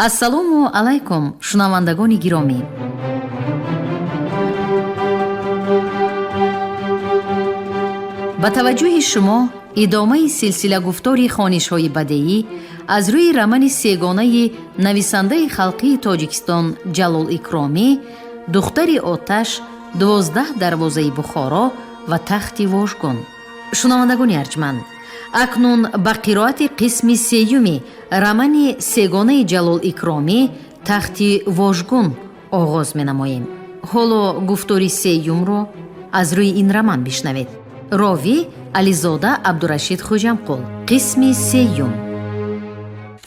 Ассалому алайкум, шунавандагони гиромӣ. Ба таваҷҷӯҳи шумо идомаи силсилагуфтори хонишҳои бадеӣ аз рӯи романи сегонаи нависандаи халқии Тоҷикистон Ҷалол Икромӣ «Духтари оташ», «12 дарвозаи Бухоро» ва «Тахти вожгун». Шунавандагони арҷманд, акнун ба қироати қисми сеюми романи сегонаи Ҷалол Икромӣ «Тахти вожгун» оғоз менамоем. Ҳоло гуфтори сеюмро аз рӯи ин роман бишнавед. Ровӣ Ализода Абдурашид Хуҷамқул. Қисми сеюм.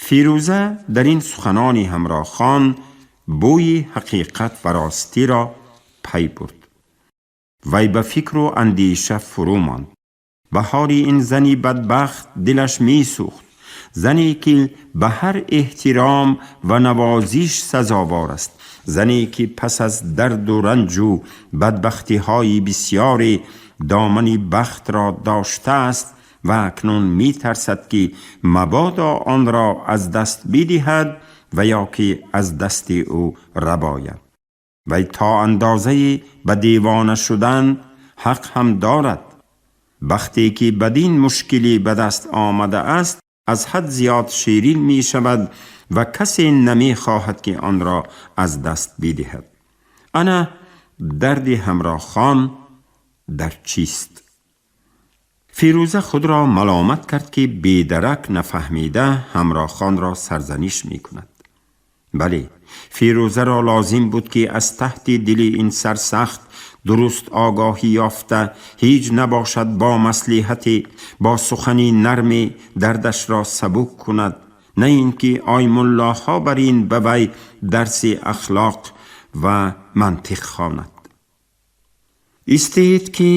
Фирӯза дар ин суханони ҳамроҳхон бӯи ҳақиқат ва ростиро пай бурд. Вай ба фикру андеша фурӯ монд. Ба ҳоли ин зани бадбахт дилаш месӯхт, зане ки ба ҳар эҳтиром ва навозиш сазовор аст, зане ки пас аз дарду ранҷу бадбахтиҳои бисёре домани бахтро доштааст ва акнун метарсад, ки мабодо онро аз даст бидиҳад ва ё ки аз дасти ӯ рабояд. Вай то андозае ба девона шудан ҳақ ҳам дорад. Бахте ки бадин мушкилӣ ба даст омадааст, аз ҳад зиёд ширин мешавад ва касе намехоҳад, ки онро аз даст бидиҳад. Ана дарди ҳамроҳхон дар чист? Фирӯза худро маломат кард, ки бедарак нафаҳмида ҳамроҳхонро сарзаниш мекунад. Бале, фирӯзаро лозим буд, ки аз таҳти дили ин сарсахт дуруст огоҳӣ ёфта, ҳеҷ набошад, бо маслиҳате, бо сухани нарме дардашро сабук кунад, на ин ки ой муллоҳо бар ин ба вай дарси ахлоқ ва мантиқ хонад. Истед ки,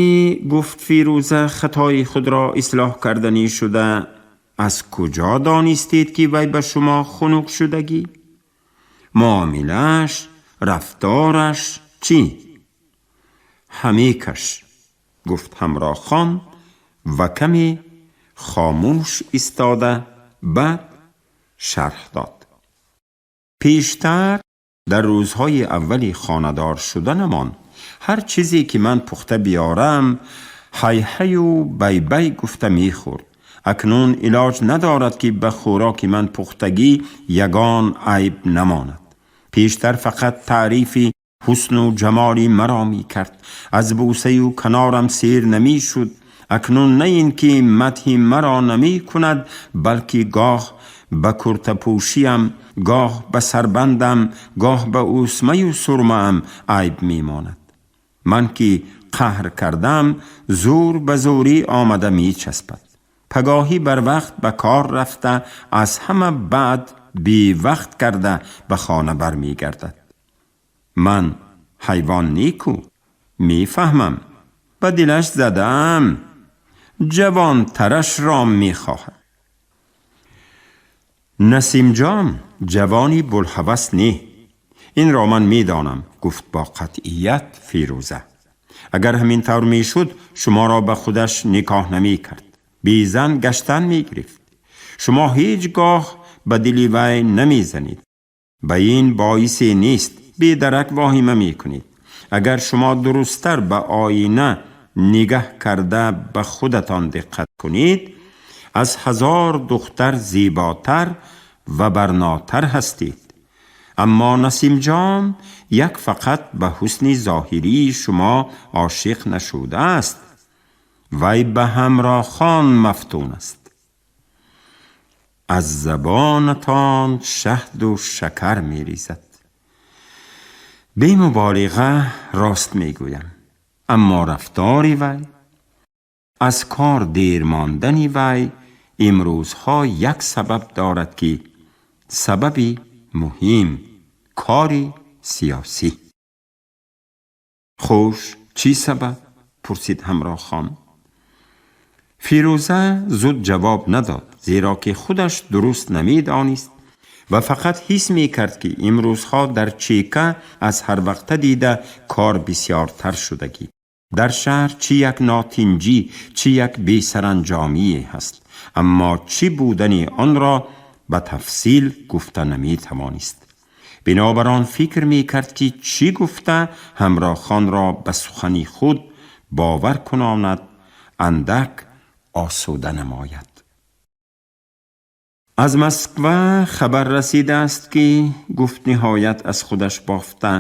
гуфт Фирӯза, хатои худро ислоҳ карданӣ шуда, аз куҷо донистед, ки вай ба шумо хунук шудагӣ? Муомилааш, рафтораш чӣ? Ҳамекаш, гуфт ҳамроҳхон ва каме хомӯш истода, баъд шарҳ дод. Пештар, дар рӯзҳои аввали хонадор шуданамон, ҳар чизе ки ман пухта биёрам, ҳайҳаю байбай гуфта мехӯрд. Акнун илоҷ надорад, ки ба хӯроки ман пухтагӣ ягон айб намонад. Пештар фақат таърифи ҳусну ҷамоли маро мекард, аз бӯсаю канорам сер намешуд. Акнун на ин ки мадҳи маро намекунад, балки гоҳ ба куртапӯшиам, гоҳ ба сарбандам, гоҳ ба усмаю сурмаам айб мемонад. Ман ки қаҳр кардам, зӯр ба зӯрӣ омада мечаспад. Пагоҳӣ барвақт ба кор рафта, аз ҳама баъд бевақт карда ба хона бармегардад. Ман ҳайвон неку, мефаҳмам, ба дилаш задаам, ҷавонтарашро мехоҳад. Насимҷон ҷавони булҳавас не, инро ман медонам, гуфт бо қатъият Фирӯза. Агар ҳамин тавр мешуд, шуморо ба худаш никоҳ намекард, безан гаштан мегирифт. Шумо ҳеҷ гоҳ ба дили вай намезанед. Ба ин боисе нест, бедарак воҳима мекунед. Агар шумо дурусттар ба оина нигаҳ карда ба худатон диққат кунед, аз 1000 духтар зеботар ва барнотар ҳастед. Аммо Насимҷон як фақат ба ҳусни зоҳирии шумо ошиқ нашудааст, вай ба ҳамроҳхон мафтун аст. Аз забонатон шаҳду шакар мерезад. Бемуболиға рост мегӯям. Аммо рафтори вай, аз кор дер мондани вай имрӯзҳо як сабаб дорад, ки сабаби муҳим кори сиёсӣ. Хуш, чӣ сабаб? Пурсид ҳамроҳхон. Фирӯза зуд ҷавоб надод, зеро ки худаш дуруст намедонист ва фақат ҳис мекард, ки имрӯзҳо дар чека аз ҳар вақта дида кор бисёртар шудагӣ. Дар шаҳр чӣ як нотинҷӣ, чӣ як бесаранҷомие ҳаст, аммо чӣ будани онро ба тафсил гуфта наметавонист. Бинобар он фикр мекард, ки чӣ гуфта ҳамроҳхонро ба сухани худ бовар кунонад, андак осуда намояд. Аз Москва хабар расидааст, ки, гуфт ниҳоят аз худаш бофта,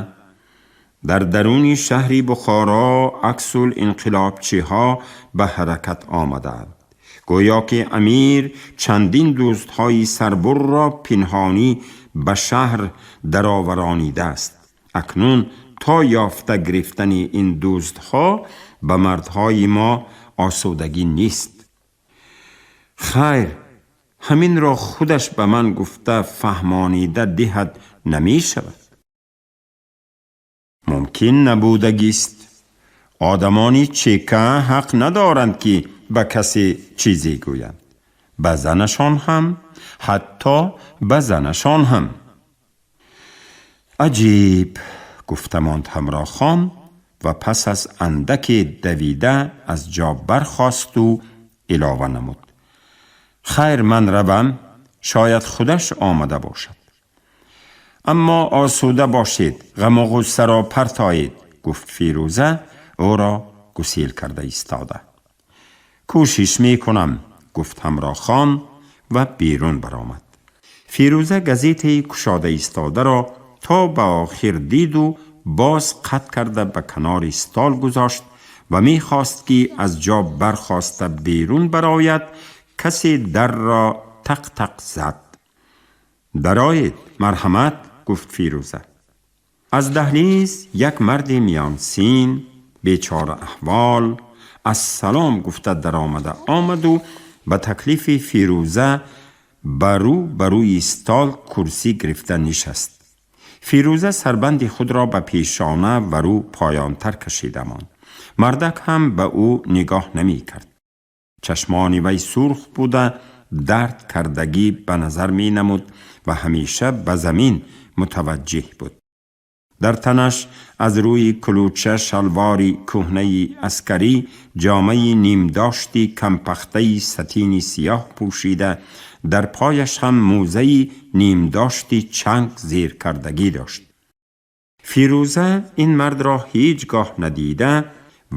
дар даруни шаҳри Бухоро аксул инқилобчиҳо ба ҳаракат омадаанд. Гӯё ки амир чандин дӯстҳои сарбурро пинҳонӣ ба шаҳр дароваронидааст. Акнун то ёфта гирифтани ин дӯстҳо ба мардҳои мо осудагӣ нест. Хайр, ҳаминро худаш ба ман гуфта фаҳмонида диҳад, намешавад? Мумкин набудагист. Одамони чека ҳақ надоранд, ки ба касе чизе гӯянд, ба занашон ҳам, ҳатто ба занашон ҳам. Аҷиб, гуфта монд ҳамроҳхон ва пас аз андаке давида аз ҷо бархосту илова намуд: хайр, ман равам, шояд худаш омада бошад. Аммо осуда бошед, ғаму ғуссаро партоед, гуфт Фирӯза, ӯро гусел карда истода. Кӯшиш мекунам, гуфт ҳамроҳхон ва берун баромад. Фирӯза газетаи кушода истодаро то ба охир диду боз қатъ карда ба канори стол гузошт ва мехост, ки аз ҷо бархоста берун барояд, касе дарро тақ-тақ зад. Дароед, марҳамат, гуфт Фирӯза. Аз даҳлиз як марди миёнсин, бечора аҳвол, ассалом гуфта даромада омаду ба таклифи Фирӯза ба рӯ ба рӯи стол курсӣ гирифта нишаст. Фирӯза сарбанди худро ба пешона ва рӯ поёнтар кашида монд. Мардак ҳам ба ӯ нигоҳ намекард. Чашмони вай сурх буда, дард кардагӣ ба назар менамуд ва ҳамеша ба замин мутаваҷҷеҳ буд. Дар танаш аз рӯи кулуча шалвори кӯҳнаи аскарӣ, ҷомаи нимдошти кампахтаи сатини сиёҳ пӯшида, дар пояш ҳам мӯзаи нимдошти чанг зер кардагӣ дошт. Фирӯза ин мардро ҳеҷ гоҳ надида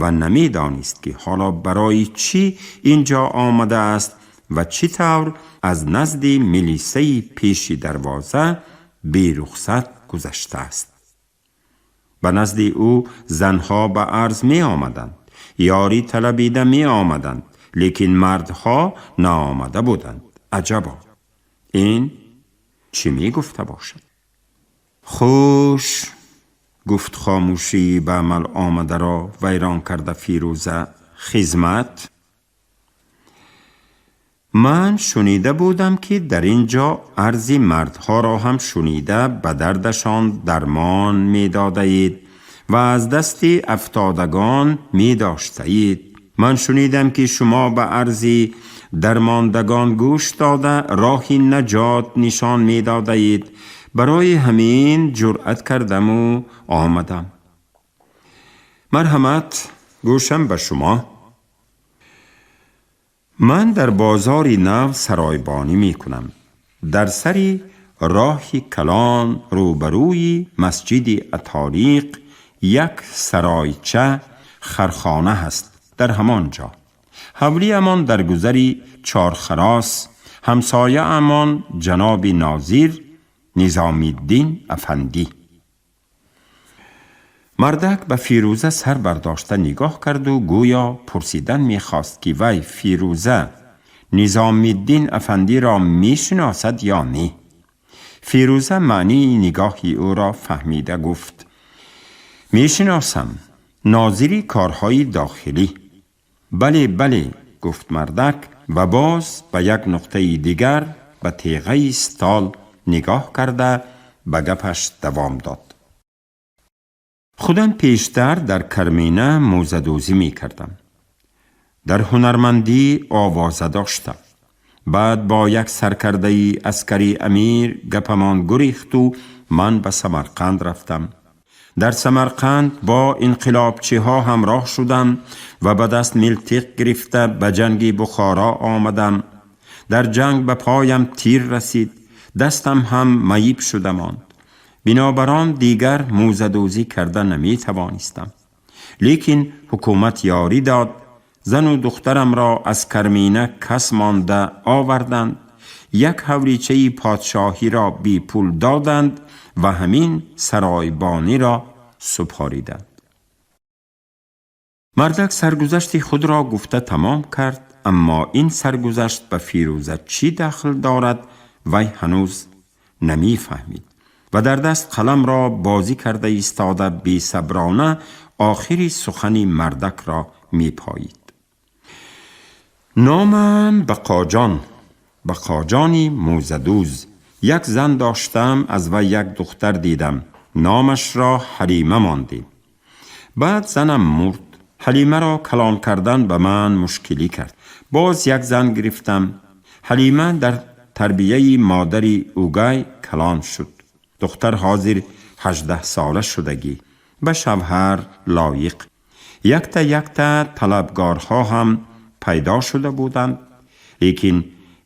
ва намедонист, ки ҳоло барои чӣ ин ҷо омадааст ва чӣ тавр аз назди милисаи пеши дарвоза берухсат гузаштааст. Ба назди ӯ занҳо ба арз меомаданд, ёрӣ талабида меомаданд, лекин мардҳо наомада буданд. Аҷабо, ин чӣ мегуфта бошад? Хуш, гуфт хомӯшии ба амал омадаро вайрон карда Фирӯза, хизмат. Ман шунида будам, ки дар ин ҷо арзи мардҳоро ҳам шунида, ба дардашон дармон медодаед ва аз дасти афтодагон медоштаед. Ман шунидам, ки шумо ба арзи дармондагон гӯш дода, роҳи наҷот нишон медодаед. Барои ҳамин ҷуръат кардаму омадам. Марҳамат, гӯшам ба шумо. Ман дар бозори нав саройбонӣ мекунам. Дар сари роҳи калон, рӯбарӯи масҷиди Аториқ, як саройча хархона ҳаст, дар ҳамон ҷо. Ҳавлиамон дар гузари Чорхарос, ҳамсояамон ҷаноби нозир Низомиддин афандӣ. Мардак ба Фирӯза сар бардошта нигоҳ карду гӯё пурсидан мехост, ки вай, Фирӯза, Низомиддин афандиро мешиносад ё не. Фирӯза маънии нигоҳи ӯро фаҳмида гуфт: мешиносам, нозири корҳои дохилӣ. Бале, бале, гуфт мардак ва боз ба як нуқтаи дигар, ба теғаи стол нигоҳ карда, ба гапаш давом дод: худам пештар дар Кармина мӯзадӯзӣ мекардам. Дар ҳунармандӣ овоза доштам. Баъд бо як саркардаи аскари амир гапамон гурехту ман ба Самарқанд рафтам. Дар Самарқанд бо инқилобчиҳо ҳамроҳ шудам ва ба даст милтиқ гирифта ба ҷанги Бухоро омадам. Дар ҷанг ба поям тир расид. Дастам ҳам маиб шуда монд. Бинобар он дигар мӯзадӯзӣ карда наметавонистам. Лекин ҳукумат ёрӣ дод, зану духтарамро аз Кармина кас монда оварданд, як ҳавличаи подшоҳиро бепул доданд ва ҳамин саройбониро супориданд. Мардак саргузашти худро гуфта тамом кард, аммо ин саргузашт ба Фирӯза чӣ дахл дорад, вай ҳанӯз намефаҳмид ва дар даст қаламро бозӣ карда истода бесаброна охири сухани мардакро мепоид. Номам Бақоҷон, Бақоҷони мӯзадӯз. Як зан доштам, аз вай як духтар дидам, номашро Ҳалима мондем. Баъд занам мурд. Ҳалимаро калон кардан ба ман мушкилӣ кард. Боз як зан гирифтам. Ҳалима дар тарбияи модари угай калон шуд. Духтар ҳозир 18 сола шудагӣ, ба шавҳар лоиқ. Якта якта талабгорҳо ҳам пайдо шуда буданд, лекин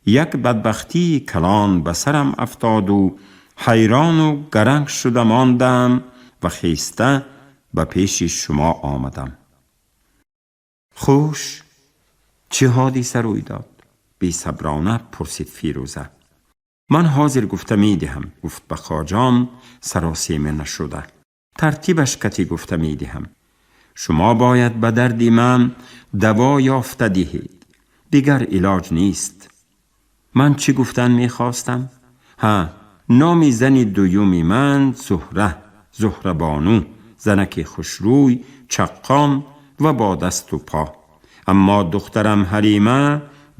як бадбахтии калон ба сарам афтоду ҳайрону гаранг шуда мондам ва хеста ба пеши шумо омадам. Хуш, чӣ ҳодиса рӯй дод? Бесаброна пурсид Фирӯза. Ман ҳозир гуфта медиҳам, гуфт Бақоҷон саросема нашуда. Тартибаш кати гуфта медиҳам. Шумо бояд ба дарди ман даво ёфта диҳед. Дигар илоҷ нест. Ман чӣ гуфтан мехостам? Ҳа, номи зани дуюми ман Зуҳра, Зуҳрабону, занаки хушрӯй, чаққон ва бо дасту по. Аммо духтарам Ҳалима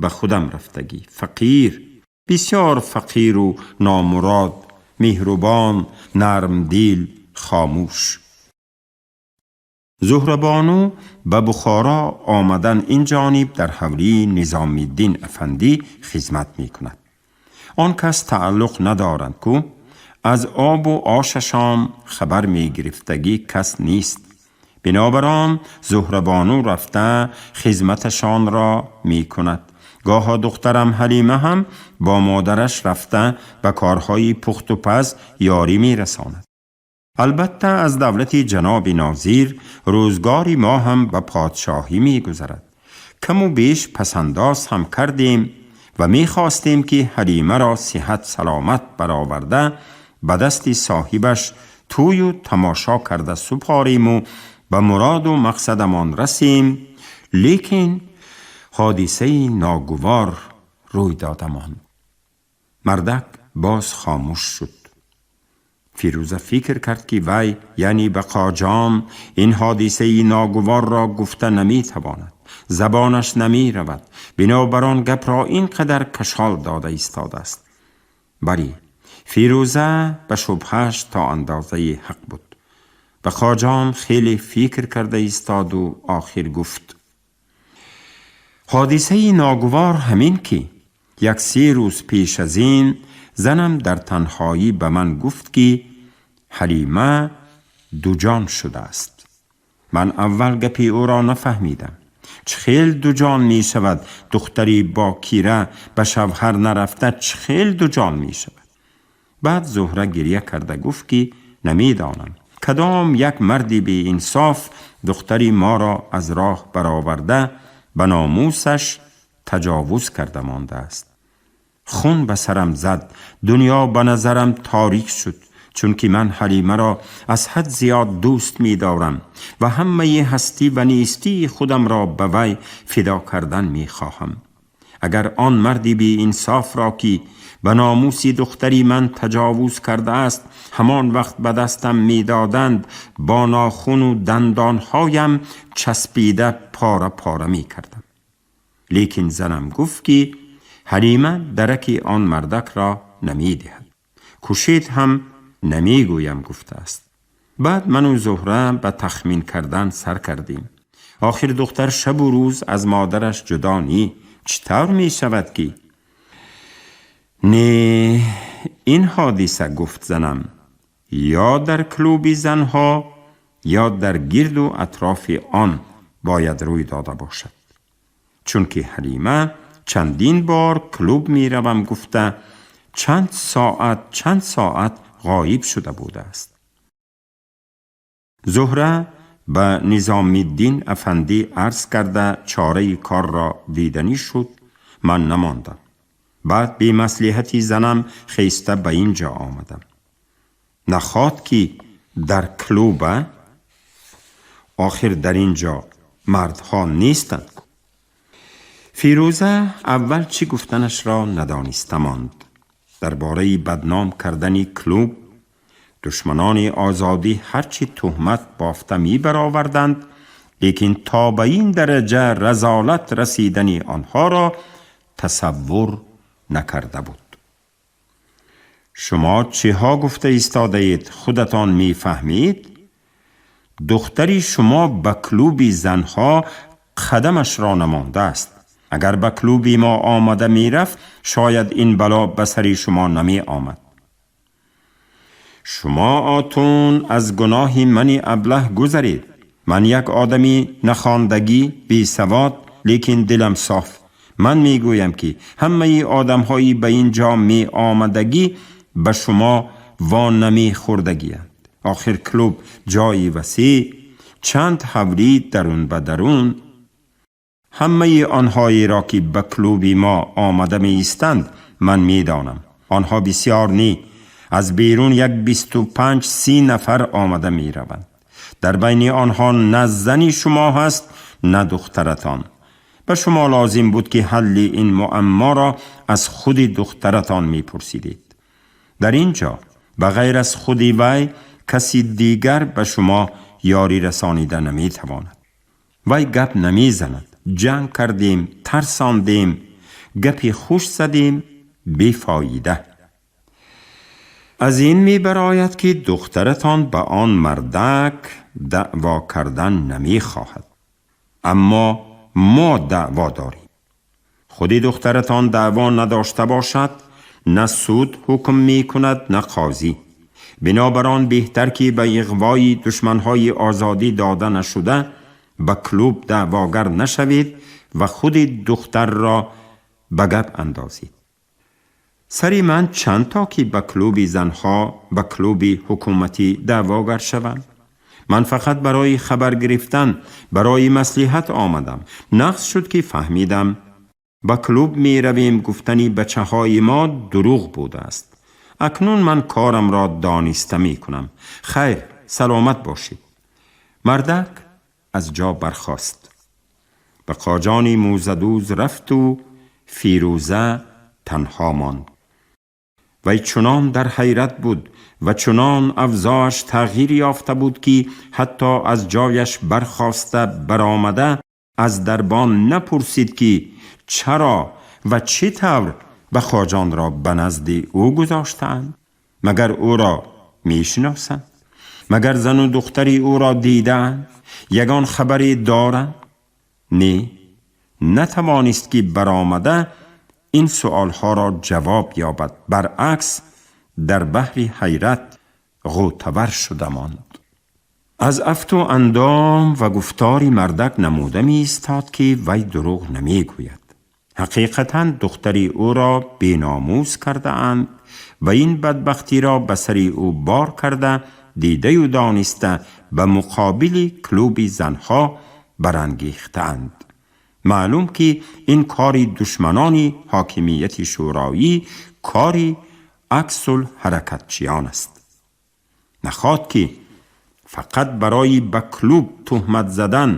ба худам рафтагӣ, фақир, бисёр фақиру номурод, меҳрубон, нармдил, хомӯш. Зуҳрабону ба Бухоро омадан ин ҷониб дар ҳавлии Низомиддин афандӣ хизмат мекунад. Он кас тааллуқ надоранд ку, аз обу ошашон хабар мегирифтагӣ кас нест. Бинобар он Зуҳрабону рафта хизматашонро мекунад. Гоҳо духтарам Ҳалима ҳам бо модараш рафта ба корҳои пухту паз ёрӣ мерасонад. Албатта, аз давлати ҷаноби нозир рӯзгори мо ҳам ба подшоҳӣ мегузарад. Каму беш пасандоз ҳам кардем ва мехостем, ки Ҳалимаро сиҳат саломат бароварда, ба дасти соҳибаш тӯю тамошо карда супориму ба муроду мақсадамон расем. Лекин ҳодисаи ногувор рӯй додамон. Мардак боз хомӯш шуд. Фирӯза фикр кард, ки вай, яъне Бақоҷон, ин ҳодисаи ногуворро гуфта наметавонад, забонаш намеравад, бинобар он гапро ин қадар кашол дода истодааст. Бале, Фирӯза ба шубҳааш то андозаи ҳақ буд. Бақоҷон хеле фикр карда истоду охир гуфт: ҳодисаи ногувор ҳамин, ки як се рӯз пеш аз ин занам дар танҳоӣ ба ман гуфт, ки Ҳалима дуҷон шудааст. Ман аввал гапи ӯро нафаҳмидам. Чӣ хел дуҷон мешавад? Духтари бокира, ба шавҳар нарафта, чӣ хел дуҷон мешавад? Баъд Зуҳра гирья карда гуфт, ки намедонам, кадом як марди беинсоф духтари моро аз роҳ бароварда, ба номусаш таҷовуз карда мондааст. Хун ба сарам зад, дунё ба назарам торик шуд, чунки ман Ҳалимаро аз ҳад зиёд дӯст медорам ва ҳамаи ҳастӣ ва нестии худамро ба вай фидо кардан мехоҳам. Агар он марди беинсофро, ки ба номуси духтари ман таҷовуз кардааст, ҳамон вақт ба дастам медоданд, бо нохуну дандонҳоям часпида пора пора мекардам. Лекин занам гуфт, ки Ҳалима дараки он мардакро намедиҳад, кушед ҳам намегӯям гуфтааст. Баъд ману Зуҳра ба тахмин кардан сар кардем. Охир духтар шабу рӯз аз модараш ҷудо нӣ, чӣ тавр мешавад, ки не, ин ҳодиса, гуфт занам, ё дар клуби занҳо, ё дар гирду атрофи он бояд рӯй дода бошад, чунки Ҳалима чандин бор клуб меравам гуфта. Чанд соат, чанд соат ғоиб шуда будааст. Зуҳра ба Низомиддин афандӣ арз карда, чораи корро диданӣ шуд. Ман намондам. Баъд бемаслиҳати занам хеста ба ин ҷо омадам. Нахоҳад ки дар клуба? Охир дар ин ҷо мардҳо нестанд. Фирӯза аввал чӣ гуфтанашро надониста монд. Дар бораи бадном кардани клуб душманони озодӣ ҳарчи туҳмат бофта мебароварданд, лекин то ба ин дараҷа разолат расидани онҳоро тасаввур накарда буд. Шумо чиҳо гуфта истодаед, худатон мефаҳмед? Духтари шумо ба клуби занҳо қадамашро намондааст. Агар ба клуби мо омада мерафт, шояд ин бало ба сари шумо намеомад. Шумо, отун, аз гуноҳи мани аблаҳ гузаред. Ман як одами нахондагӣ, бесавод, лекин дилам соф. Ман мегӯям, ки ҳамаи одамҳои ба ин ҷо меомадагӣ ба шумо во намехӯрдагианд. Охир клуб ҷои васеъ, чанд ҳавлӣ дарун ба дарун. Ҳамаи онҳоеро, ки ба клуби мо омада меистанд, ман медонам. Онҳо бисёр не, аз берун як 25-30 нафар омада мераванд. Дар байни онҳо на зани шумо ҳаст, на духтаратон. Ба шумо лозим буд, ки ҳалли ин муамморо аз худи духтаратон мепурсидед. Дар ин ҷо ба ғайр аз худи вай каси дигар ба шумо ёрӣ расонида наметавонад. Вай гап намезанад. Ҷанг кардем, тарсондем, гапи хуш задем, бефоида. Аз ин мебарояд, ки духтаратон ба он мардак даъво кардан намехоҳад. Аммо мо даъво дорем. Худи духтаратон даъво надошта бошад, на суд ҳукм мекунад, на қозӣ. Бинобар он беҳтар, ки ба иғвои душманҳои озодӣ дода нашуда, ба клуб даъвогар нашавед ва худи духтарро ба гап андозед. Сари ман чанд то, ки ба клуби занҳо, ба клуби ҳукуматӣ даъвогар шавам? Ман фақат барои хабар гирифтан, барои маслиҳат омадам. Нағз шуд, ки фаҳмидам. Ба клуб меравем гуфтани бачаҳои мо дурӯғ будааст. Акнун ман корамро дониста мекунам. Хайр, саломат бошед. Мардак аз ҷо бархост, ба қоҷони мӯзадӯз рафту Фирӯза танҳо монд. Вай чунон дар ҳайрат буд ва чунон авзоаш тағйир ёфта буд, ки ҳатто аз ҷояш бархоста баромада аз дарбон напурсид, ки чаро ва чӣ тавр Бақоҷонро ба назди ӯ гузоштаанд. Магар ӯро мешиносанд? Магар зану духтари ӯро дидаанд? Ягон хабаре доранд? Не, натавонист, ки баромада ин суолҳоро ҷавоб ёбад. Баръакс, дар баҳри ҳайрат ғӯтавар шуда монд. Аз афту андом ва гуфтори мардак намуда меистод, ки вай дурӯғ намегӯяд. Ҳақиқатан духтари ӯро беномус кардаанд ва ин бадбахтиро ба сари ӯ бор карда, дидаю дониста ба муқобили клуби занҳо барангехтаанд. Маълум, ки ин кори душманони ҳокимияти шӯроӣ, кори аксул ҳаракатчиён аст. Нахоҳад ки фақат барои ба клуб туҳмат задан,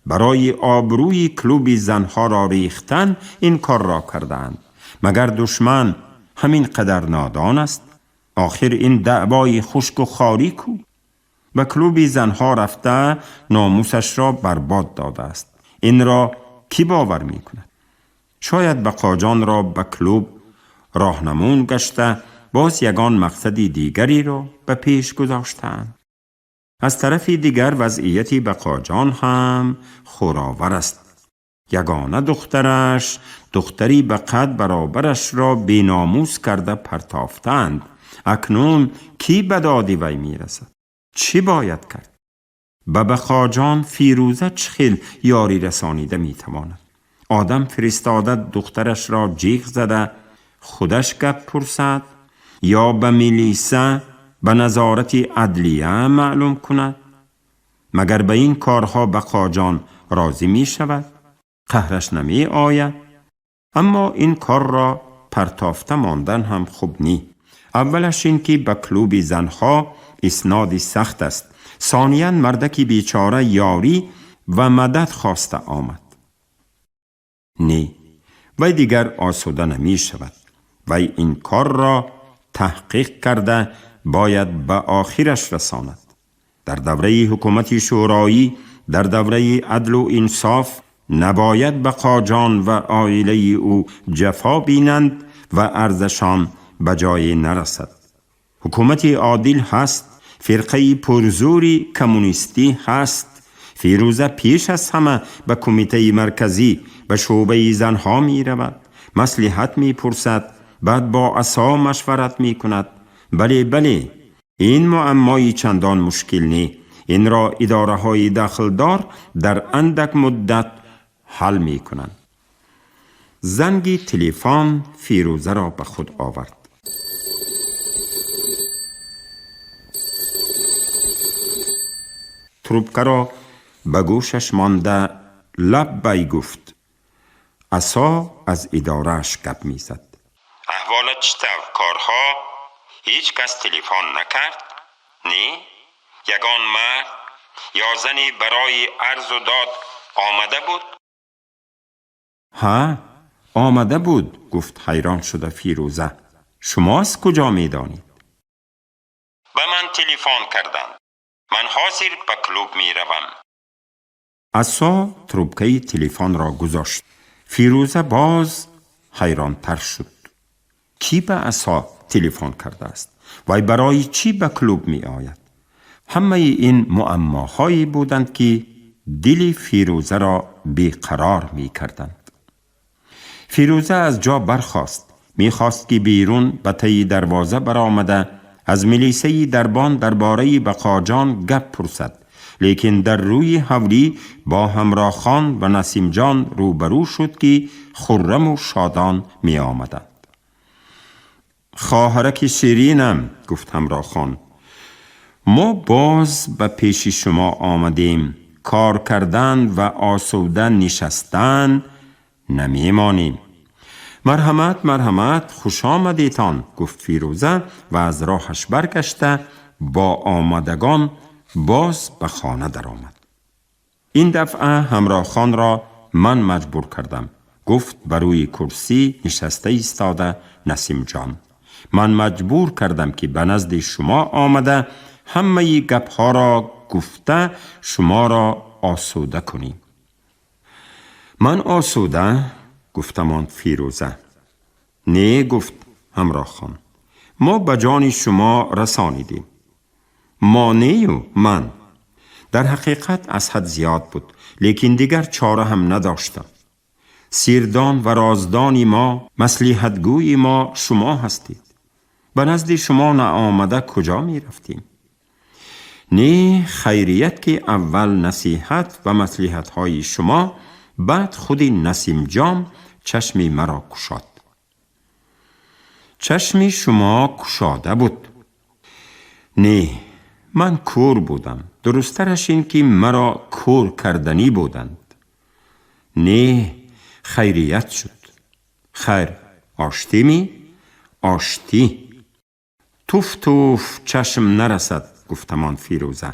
барои обрӯи клуби занҳоро рехтан ин корро кардаанд? Магар душман ҳамин қадар нодон аст? Охир ин даъвои хушку хорӣ ку? Ба клуби занҳо рафта, номусашро барбод додааст. Инро кӣ бовар мекунад? Шояд Бақоҷонро ба клуб роҳнамун гашта, боз ягон мақсади дигареро ба пеш гузоштаанд. Аз тарафи дигар, вазъияти Бақоҷон ҳам хӯровар аст. Ягона духтараш, духтари ба қад баробарашро беномус карда партофтаанд. Акнун кӣ ба доди вай мерасад? Чӣ бояд кард? Ба Бақоҷон Фирӯза чӣ хел ёрӣ расонида метавонад? Одам фиристода, духтарашро ҷиғ зада, Худаш гап пурсад ё ба милиса, ба назорати адлия маълум кунад? Магар ба ин корҳо Бақоҷон розӣ мешавад? Қаҳраш намеояд? Аммо ин корро партофта мондан ҳам хуб нӣ. Аввалаш ин ки ба клуби занҳо исноди сахт аст. Сониян мардаки бечора ёрӣ ва мадад хоста омад. Не, вай дигар осуда намешавад. Вай ин корро таҳқиқ карда бояд ба охираш расонад. Дар давраи ҳукумати шӯроӣ, дар давраи адлу инсоф набояд Бақоҷон ва оилаи ӯ ҷафо бинанд ва арзашон ба ҷое нарасад. Ҳукумати одил ҳаст, фирқаи пурзури коммунистӣ ҳаст. Фирӯза пеш аз ҳама ба кумитаи марказӣ, ба шӯъбаи занҳо меравад, маслиҳат мепурсад, баъд бо Асо машварат мекунад. Бале, бале, ин муаммои чандон мушкил не. Инро идораҳои дахлдор дар андак муддат ҳал мекунанд. Занги телефон Фирӯзаро ба худ овард. Трубкаро ба гӯшаш монда лаббай гуфт. Асо аз идорааш гап мезад. Аҳволат чӣ тавр, корҳо? Ҳеҷ кас телефон накард? Не, ягон мард ё зане барои арзу дод омада буд? Ҳа, омада буд, гуфт ҳайрон шуда Фирӯза. Шумо аз куҷо медонед? Ба ман телефон карданд. Ман ҳозир ба клуб меравам. Асо трубкаи телефонро гузошт. Фирӯза боз ҳайронтар шуд. Кӣ ба Асо телефон кардааст? Вай барои чӣ ба клуб меояд? Ҳамаи ин муаммоҳое буданд, ки дили Фирӯзаро беқарор мекарданд. Фирӯза аз ҷо бархост. Мехост, ки берун ба таи дарвоза баромада аз милисаи дарбон дар бораи Бақоҷон гап пурсад, лекин дар рӯи ҳавлӣ бо Ҳамроҳхон ва Насимҷон рӯбарӯ шуд, ки хурраму шодон меомаданд. Хоҳараки ширинам, гуфт Ҳамроҳхон, мо боз ба пеши шумо омадем. Кор кардан ва осуда нишастан намемонем. Марҳамат, марҳамат, хуш омадетон, гуфт Фирӯза ва аз роҳаш баргашта бо омадагон боз ба хона даромад. Ин дафъа Ҳамроҳхонро ман маҷбур кардам, гуфт ба рӯи курсӣ нишаста истода Насимҷон. Ман маҷбур кардам, ки ба назди шумо омада ҳамаи гапҳоро гуфта шуморо осуда кунем. Ман осуда? Гуфта монд Фирӯза. Не, гуфт Ҳамроҳхон, мо ба ҷони шумо расонидем. Мо нею ман. Дар ҳақиқат аз ҳад зиёд буд, лекин дигар чора ҳам надоштам. Сирдон ва роздони мо, маслиҳатгӯи мо шумо ҳастед. Ба назди шумо наомада куҷо мерафтем? Не, хайрият, ки аввал насиҳат ва маслиҳатҳои шумо, баъд худи Насимҷон чашми маро кушод. Чашми шумо кушода буд. Не, ман кӯр будам. Дурусттараш ин ки маро кӯр карданӣ буданд. Не, хайрият шуд. Хайр, оштӣ ми? Оштӣ. Туф, туф, чашм нарасад, гуфтамон Фирӯза.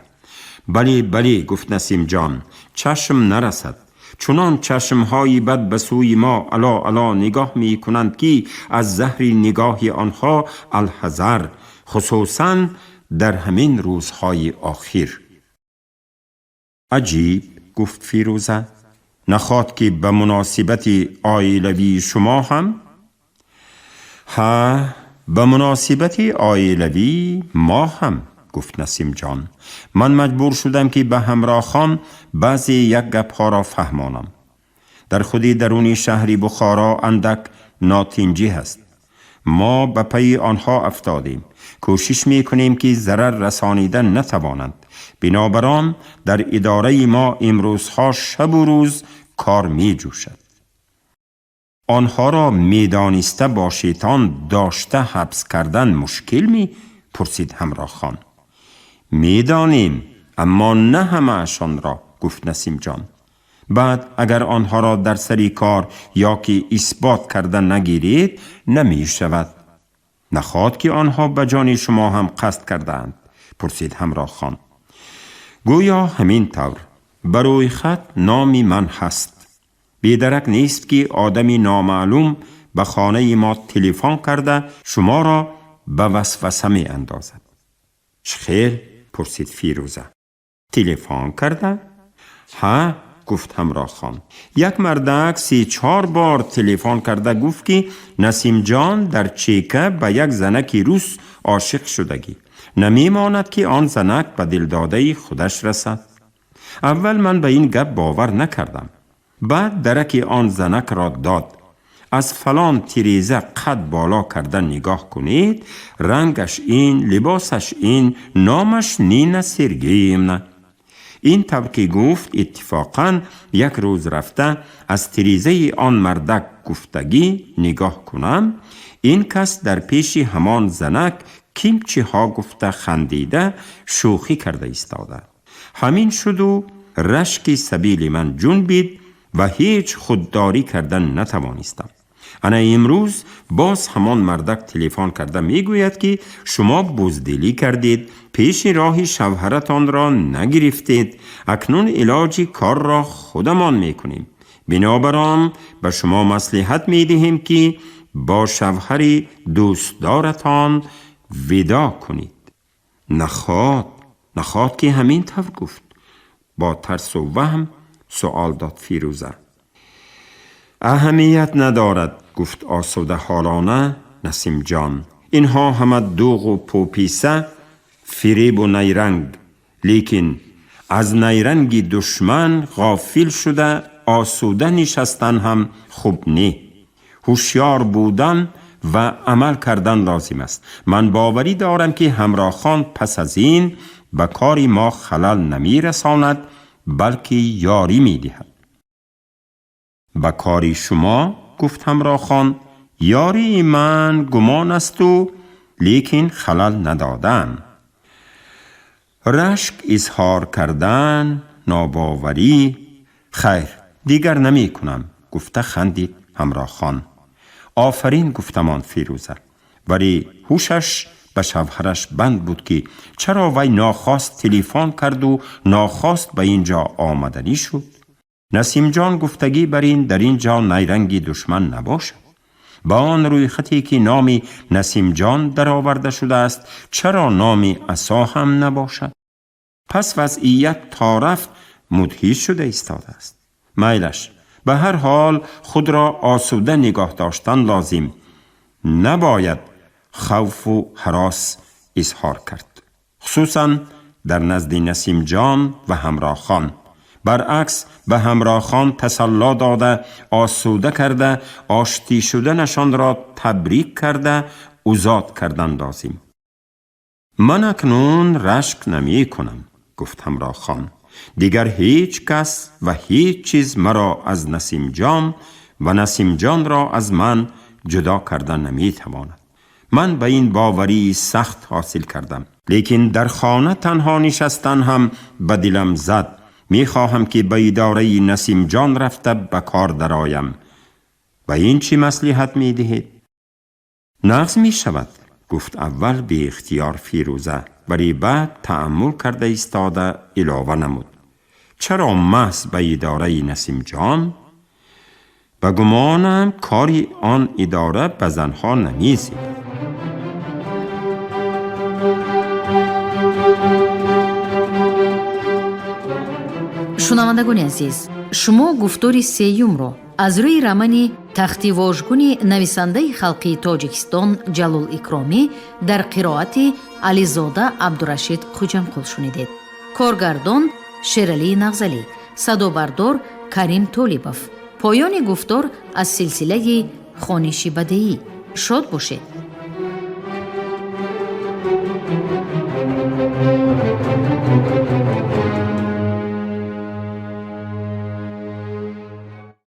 Бале, бале, гуфт Насимҷон, чашм нарасад. Чунон чашмҳои бад ба сӯи мо ало ало нигоҳ мекунанд, ки аз заҳри нигоҳи онҳо алҳазар, хусусан дар ҳамин рӯзҳои охир. Аҷиб, гуфт Фирӯза, нахоҳад ки ба муносибати оилавии шумо ҳам? Ҳа, ба муносибати оилавии мо ҳам, гуфт Насимҷон. Ман маҷбур шудам, ки ба Ҳамроҳхон баъзе як гапҳоро фаҳмонам. Дар худи даруни шаҳри Бухоро андак нотинҷӣ ҳаст. Мо ба пайи онҳо афтодем, кӯшиш мекунем, ки зарар расонида натавонанд. Бинобар он дар идораи мо имрӯзҳо шабу рӯз кор меҷӯшад. онҳоро медониста бошедтон дошта ҳабс кардан мушкил ми? Пурсид Ҳамроҳхон. Медонем, аммо на ҳамаашонро, гуфт Насимҷон. Баъд агар онҳоро дар сари кор ё ки исбот карда нагиред, намешавад. Нахоҳад ки онҳо ба ҷони шумо ҳам қасд кардаанд? Пурсид Ҳамроҳхон. Гӯё ҳамин тавр. Ба рӯйхат номи ман ҳаст. Бедарак нест ки одами номаълум ба хонаи мо телефон карда шуморо ба васваса меандозад. Чӣ хел? Пурсид Фирӯза. Телефон карда? Ҳа, гуфт Ҳамроҳхон. Як мардак 3-4 бор телефон карда гуфт ки Насимҷон дар Чека ба як занаки рус ошиқ шудагӣ. Намемонад ки он занак ба дилдодаи худаш расад. Аввал ман ба ин гап бовар накардам. Баъд дараки он занакро дод. Аз фалон тиреза қад боло карда нигоҳ кунед, рангаш ин, либосаш ин, номаш Нина Сергеевна. Ин тавр ки гуфт, иттифоқан як рӯз рафта аз тирезаи он мардак гуфтагӣ нигоҳ кунам, ин кас дар пеши ҳамон занак ким чиҳо гуфта, хандида, шӯхӣ карда истода. Ҳамин шуду рашки сабили ман ҷунбид ва ҳеҷ худдорӣ кардан натавонистам. Ана имрӯз боз ҳамон мардак телефон карда мегӯяд ки шумо буздилӣ кардед, пеши роҳи шавҳаратонро нагирифтед, акнун илоҷи корро худамон мекунем. Бинобар он ба шумо маслиҳат медиҳем ки бо шавҳари дӯстдоратон видо кунед. Нахоҳад ки ҳамин тавр гуфт? Бо тарсу ваҳм суол дод Фирӯза. Аҳамият надорад, гуфт осудаҳолона Насимҷон. Инҳо ҳама дӯғу пӯписа, фиребу найранг. Лекин аз найранги душман ғофил шуда осуда нишастан ҳам хуб не. Ҳушёр будан ва амал кардан лозим аст. Ман боварӣ дорам ки Ҳамроҳхон пас аз ин ба кори мо халал намерасонад, балки ёрӣ медиҳад. Ба кори шумо, гуфт Ҳамроҳхон, ёрии ман гумон асту лекин халал надодаам. Рашк изҳор кардан, нобоварӣ. Хайр, дигар намекунам, гуфта хандид Ҳамроҳхон. Офарин, гуфтамон Фирӯза. Вале ҳушаш ба шавҳараш банд буд ки чаро вай нохост телефон карду нохост ба ин ҷо омаданӣ шуд. Насимҷон гуфтагӣ бар ин дар ин ҷо найранги душман набошад. Ба он рӯйхате ки номи Насимҷон дароварда шудааст, чаро номи Асо ҳам набошад? Пас вазъият то рафт мудҳиш шуда истодааст. Майлаш, ба ҳар ҳол худро осуда нигоҳ доштан лозим. Набояд хавфу ҳарос изҳор кард, хусусан дар назди Насимҷон ва Ҳамроҳхон. Баръакс, ба Ҳамроҳхон тасалло дода, осуда карда, оштӣ шуданашонро табрик карда, озод кардан лозим. Ман акнун рашк намекунам, гуфт Ҳамроҳхон. Дигар ҳеҷ кас ва ҳеҷ чиз маро аз Насимҷон ва Насимҷонро аз ман ҷудо карда наметавонад. Ман ба ин боварии сахт ҳосил кардам. Лекин дар хона танҳо нишастан ҳам ба дилам зад. Мехоҳам ки ба идораи Насимҷон рафта ба кор дароям. Ба ин чӣ маслиҳат медиҳед? Нағз мешавад, гуфт аввал беихтиёр Фирӯза, вале баъд таъаммул карда истода илова намуд. Чаро маҳз ба идораи Насимҷон? Ба гумонам кори он идора ба занҳо намезебад. Шунавандагони азиз, шумо гуфтори сеюмро аз рӯи романи Тахти вожгуни нависандаи халқии Тоҷикистон Ҷалол Икромӣ дар қироати Ализода Абдурашид Хуҷамқул шунидед. Коргардон Шералии Нағзалӣ, садобардор Карим Толибов. Поёни гуфтор аз силсилаи хониши бадеӣ. Шод бошед.